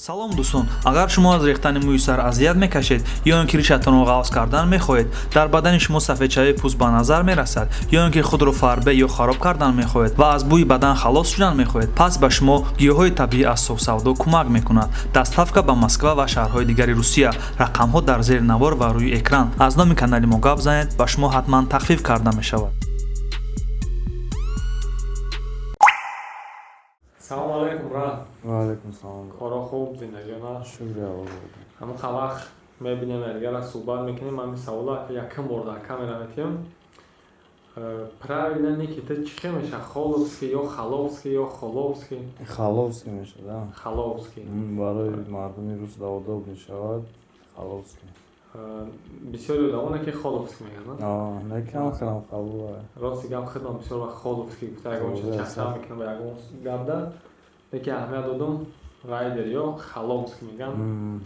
Салом, дӯстон! Агар шумо аз рехтани мӯи сар азият мекашед ё ин ки ришатонро ғафз кардан мехоҳед, дар бадани шумо сафедшавии пӯст ба назар мерасад ё ин ки худро фарбе ё хароб кардан мехоҳед ва аз бӯи бадан халос шудан мехоҳед, пас ба шумо гиёҳҳои табиӣ аз Софсавдо кӯмак мекунад. Доставка ба Москва ва шаҳрҳои дигари Русия. Рақамҳо дар зери навор ва рӯи экран. Аз номи канали мо гап занед, ба шумо ҳатман тахфиф карда мешавад. Салому алайкум, брат. Ва алайкум салом. Коро хуб, зиндагиона? Шукри Аллоҳ. Ҳамон вақт мебинем, якдигара суҳбат мекунем. Ҳамин савола якум бор дар камера метиҳам. Правильно ники ту чӣ хел меша, Холовский ё Халовский ё Холовский? Халовский мешавад. Халовский. Барои мардуми рус да удоб мешавад Халовский. Бисёри одамоне ки Холовский мегӯянд. Некам хелам қабул. Рости гап, худам бисёр вақт Холовский гуфта ягон чиз чахчах мекунам ба ягон гапда, лекин аҳамият додум, райдер ё Халовский мегӯянд.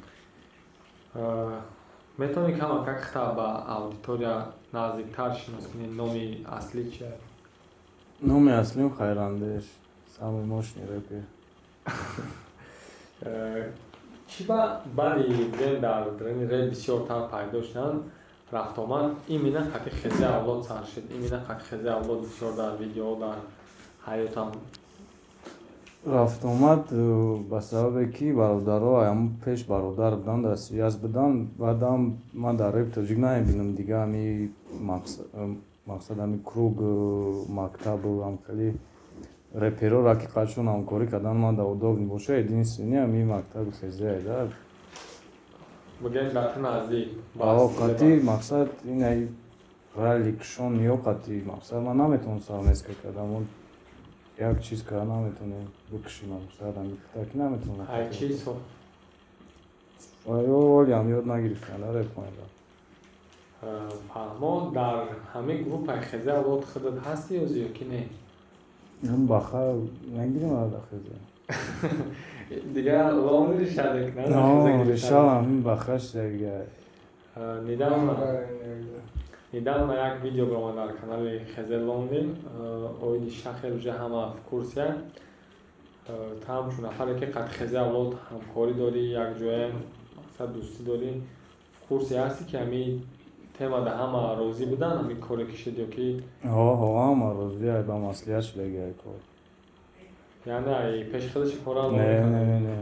Метавонӣ камакак хита ба аудитория наздиктар шинос кунӣ? Номи аслӣ чия? Номи аслим Хайрандеш, самый мощный рэпер. Чӣ ба баъди бигӯем дар даруни реп бисёртар пайдо шуданд, рафтомад именно қати Хези Авлод сар шуд, именно қати Хези Авлод бисёр дар видео, дар ҳаётам? Рафтомад ба сабабе ки бародаро ҳамн пеш бародар буданд, дар связь буданд. Баъдам ман дар реп тоҷик намебинам дига ҳами мақсад, ҳами круг, мактабу ҳамхели репероро ки қадшон ҳамкорӣ кардан ман да удобный боша. Единственный ҳами мактаби Хезия да. Бигӯем, дар ту наздик. Қати мақсад инаи раликшон ё қати мақсад ман наметавонам совместка кардам, як чиз карда наметавонем бикушем, мақсад ҳами ки наметавонам. Ай чӣ ҳисоб? Ё ҳолиам ёд нагирифтам да репоинда. Фаҳмо, дар ҳамин группаи Хези Авлод худат ҳастӣ ё ё ки не? Баха нагирим ада Хезе. Дига лом решал мекунад. Решал ҳамин бахаш дига. Недавно як видео баромад дар канали Хезе Лонди оиди Шахер, уже ҳама в курсе. Ту ҳамчун нафаре ки қад Хезе Авлод ҳамкорӣ дорӣ, якҷоя мақсад дӯстӣ дорӣ, в курсе ҳастӣ, ки ҳамин тема да ҳама розӣ буданд, ҳамин коре ки шуд ё ки? Ҳама розӣ, ба маслиҳат шудаги ай кор. Яъне ай пеши худаши кора? Не, не, не, не,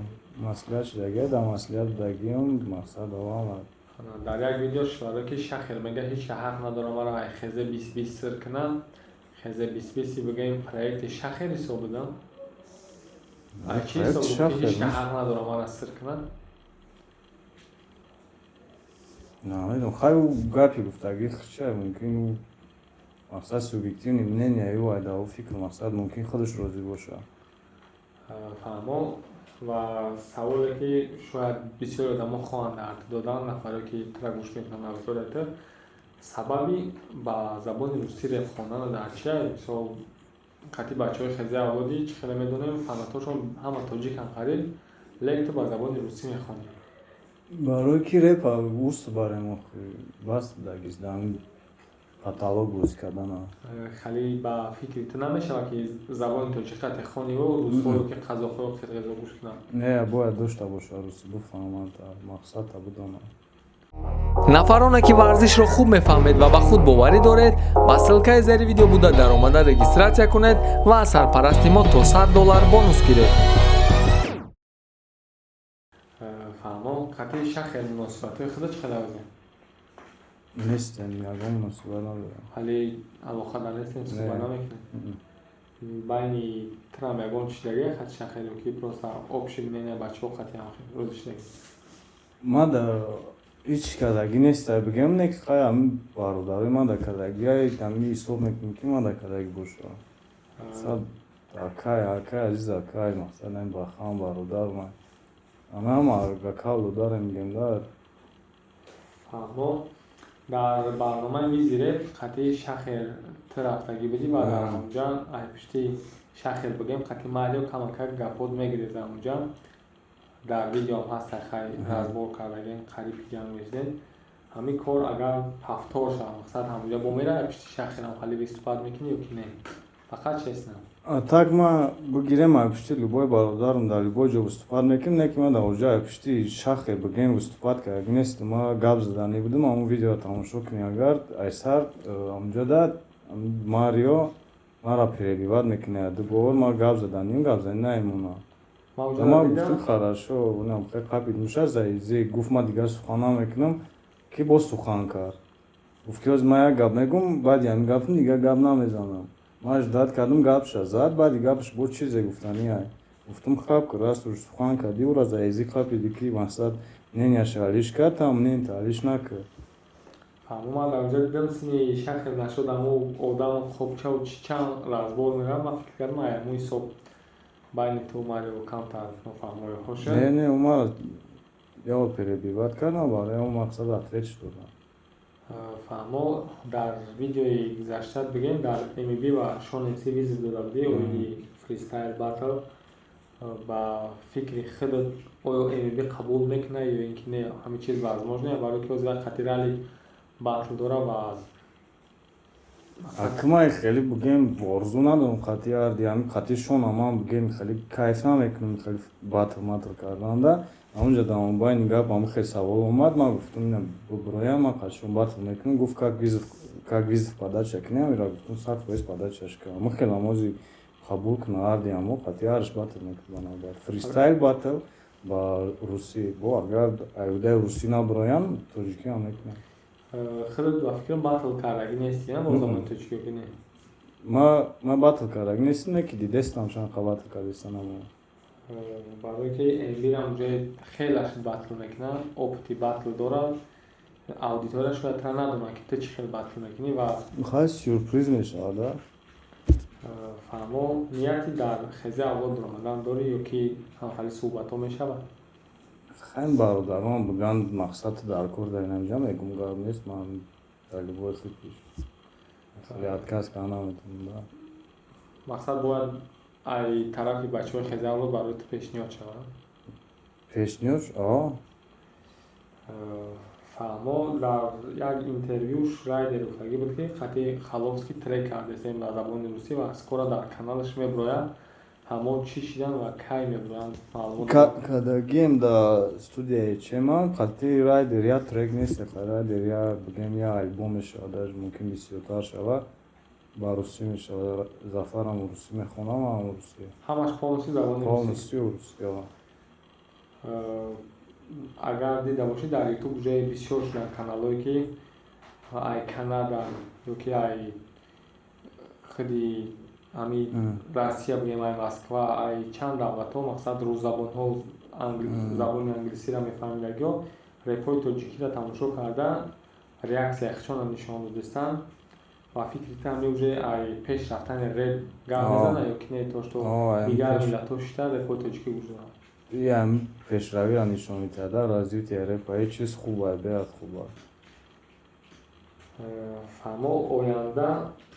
маслиҳат шудаги, да маслиҳат будагиам, мақсад ҳама. Дар як видео шударо ки Шахер мега, ҳеҷ ҳақ надорам маро ай Хезе 20 20 сир кунам. Хезе 20 20-и бигӯем, проекти Шахер ҳисоб будам? Ай чӣ ҳисоб буд ки ҳеҷ ҳақ надорам маро сир кунам? Намедонам, хай, ӯ гапи гуфтагӣ ча, мумкин ӯ мақсад субъективный мнение ӯ айда, ӯ фикр, мақсад, мумкин худаш розӣ боша. Фаҳмо. Ва саволе ки шояд бисёри одамо хоҳанд дар додан, нафаре ки тура гӯш мекунанд, аудитория ту, сабаби ба забони русӣ реп хондан дар чия? Мисол, қати бачаҳои Хези Авлодӣ, чӣ хеле медонем, фанатошон ҳама тоҷикам қариб, лекин ту ба забони русӣ мехонӣ. Барои ки репа уст барем, бас будагист дар потолок бозӣ кардана. Хали ба фикри ту намешавад, ки забони тоҷикӣ қати хониву русҳоё ки қазоқҳоё қирғизо гӯш кунанд? Не, бояд дошта боша, русӣ бифаҳманд, мақсадта бидонанд. Нафароне ки варзишро хуб мефаҳмед ва ба худ боварӣ доред, ба ссылкаи зери видео буда даромада регистрация кунед ва аз сарпарасти мо то 100 доллар бонус гиред. Фаҳмо. Қати Шахер муносибатҳои худо чӣ қадар бузем? Нестем, ягон муносибат надорем. Ҳали алоқа дар нестем, суҳбат намекунем? Байни трам ягон чиздаги қати Шахер ё ки просто общее мнение бачаҳо қати розӣ шудаги? Ман да ҳеҷ кардагӣ неста, бигӯям, не, ки хай, ҳамин бародарои ман да кардагӣ, ҳамин ҳисоб мекунем, ки ман да кардагӣ боша. Мақсад акай, акай азиз, акай, мақсад ҳамин бахам бародар ман ана ҳама акав додарем, мегӯем да. Фаҳмо. Дар барномаи Визи Реп қати Шахер ту рафтагӣ будӣ ва дар ҳамонҷа ай пушти Шахер, бигӯем, қати Марио камакак гапот мегиред. Ҳамонҷа дар видеоам ҳаста, хай, разбор кардагем, қариб ки ҷанг мешудем. Ҳамин кор агар повтор шавад, мақсад, ҳамонҷа бо мера пушти Шахерам хали выступать мекунӣ ё ки не? Фақат честно. А так ма бигирем, ай пушти любой бародарам дар любой ҷо выступать мекунем, не ки ман дар оҷа ай пушти шахе бигирем выступать кардаги нестам. Ма гап заданӣ будам. Ҳамон видеоро тамошо кунӣ агар, ай сар ҳамҷода Марио маро перебивать мекунад ду бор. Ма гап заданим, гап занӣ наемонам. Ма гуфтам: «Хорошо». Қапид муша заизе гуфт: «Ман дигар сухан намекунам», ки боз сухан кард. Гуфт, ки ҳозир ман як гап мегӯм, баъди ҳамин гапам дигар гап намезанам. Ман ждать кардам, гапша зад. Баъди гапаш бо чизе гуфтанӣ ай. Гуфтам: «Хаб ки раз уж сухан кардӣ, ӯра за язык қапидӣ», ки мақсад мненияша алиш кард, там мнения алиш накард. Фаҳмо, ман дар онҷо дидам, сини шахе нашуд, аммо одам хобчаву чанд разбор меравад. Ман фикр кардам, ай ҳамун ҳисоб байни ту Марио камтар нофаҳмоиҳо шуд. Не, ӯ маро як бор перебивать кардам, барои он мақсад ответ додам. Фаҳмо, дар видеои гузашта бигем, дар МБ ва Шон МС вызов дода будӣ оиди фристайл батл. Ба фикри худат, оё МБ қабул мекунад ё ин ки не, ҳамин чиз возможно, барои ки ҳозир як қати Рали батл дора ва Акмай хеле бигем орзу надорам қати арди, ҳамин қати Шона ман бигем хеле кайф намекунам хеле батл матл карданда. Ҳамунҷа дар мобайни гап ҳамин хел савол омад. Ман гуфтам: «Ина бубироям, ман қати шумо батл мекунам». Гуфт: Как вызов подача кунем?» Ира гуфтам: «100% подачаш кунам». Ҳамин хел ҳамози қабул куна арди, ҳамо қати арш батл мекунам ба навбат, фристайл батл ба русӣ. Бо агар аюдаи русӣ набироям, тоҷикӣ ҳам мекунам. Худат ба фикрам батл кардагӣ нестӣ, на бо забони тоҷикӣ ё ки не? Ма батл кардагӣ нестам, не ки дидестам, чанд қа батл кардестам. Барое ки Эмбирам ҷои хелаш батл мекунад, опыти батл дорад, аудитория шояд тра надонад, ки ту чӣ хел батл мекунӣ ва Хай, сюрприз мешавад, а. Фаҳмо, нияти дар хези авлод омадан дорӣ ё ки ҳамхали суҳбатҳо мешавад? Хайм, бародарон бигӯянд, мақсад дар кор дар инамҷа, мегум: «Гап нест». Ман дар любой случай отказ карда наметавонам да. Мақсад бояд ай тарафи бачаҳои хези авлод барои ту пешниҳод шавад? Пешниҳод, о. Фаҳмо, дар як интервюш Райдер гуфтагӣ буд, ки қати Халовский трек кардесем ба забони русӣ ва скоро дар каналаш меброяд. Ҳамон чӣ шидан ва кай меброянд, маълумот? Кадагием да студияи чема. Қати Райдер як трек нест, Райдер я бигем я альбом мешавад, даже мумкин бисёртар шавад, ба русӣ мешавад. Зафарам русӣ мехонам, ам русӣ. Ҳамаш полностью забони русӣ? Полностью русӣ. Агар дида бошӣ, дар Ютуб уже бисёр шуданд каналҳое, ки ай Канада ё ки ай худи ҳами Россия бигем, ай Москва, ай чанд давлатҳо, мақсад русзабонҳо, забони англисиро мефаҳмидагиҳо, репҳои тоҷикиро тамошо карда, реаксияи худшонро нишон додистанд. Ва фикри ту, ҳами уже ай пеш рафтани реп гап мезанад ё ки не, то что дигар миллатҳо шида репҳои тоҷикӣ гӯш доранд? Ям пешравиро нишон медиҳад, развитие репа. Ҳеҷ чиз хуба, беҳад хуба. Фаҳмо, оянда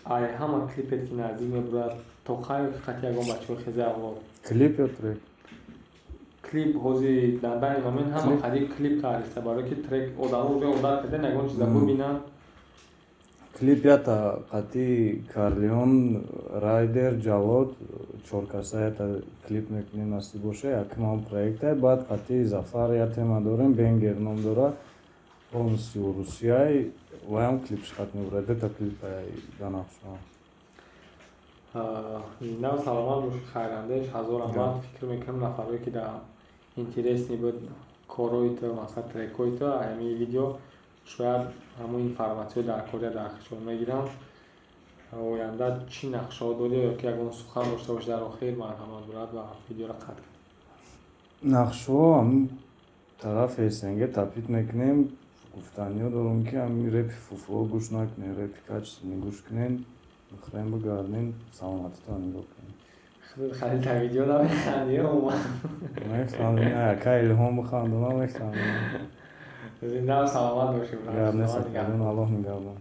ай ҳама клипет, ки наздик мебурад, то кай қати ягон бачаҳои хези авлод? Клип ё трек? Клип. Ҳозир дар данный момент ҳама қариб клип кардиста, барое ки трек одамо уже одат кардан, ягон чиза бубинанд. Клип ята қати Карлеон, Райдер, Ҷавод, чоркаса ята клип мекунем, насиб боша. Якум проекта. Баъд қати Зафар я тема дорем, «Бенгер» ном дорад, полностью русияй, ваям клипш хат мебурад. Дута клип да нақша. Зинда саломат бошӣ, хайрандеш, ҳазор раҳмат. Фикр мекунам, нафарое ки да интересный буд корҳои ту, мақсад трекҳои ту, ҳамин видео шояд ҳамон информатсияи дар кория дар хишон мегиранд. Оянда чӣ нақшаҳо дорӣ ё ки ягон сухан дошта бошӣ дар охир, марҳамат, бурад ва видеоро қатъ кун. Нақшаҳо ҳамин тарафи СНГ топить мекунем. Гуфтаниҳо дорам, ки ҳамин репи фуфло гӯш накунед, репи качественный гӯш кунед, бихӯрем, бигардем, саломатитон нигоҳ кунед. Хеле дар видео намехандӣ? Механдем, яка Илҳом бихандонам, механдем. Зинда саломат бошӣ. Гап нест, Аллоҳ нигаҳбон.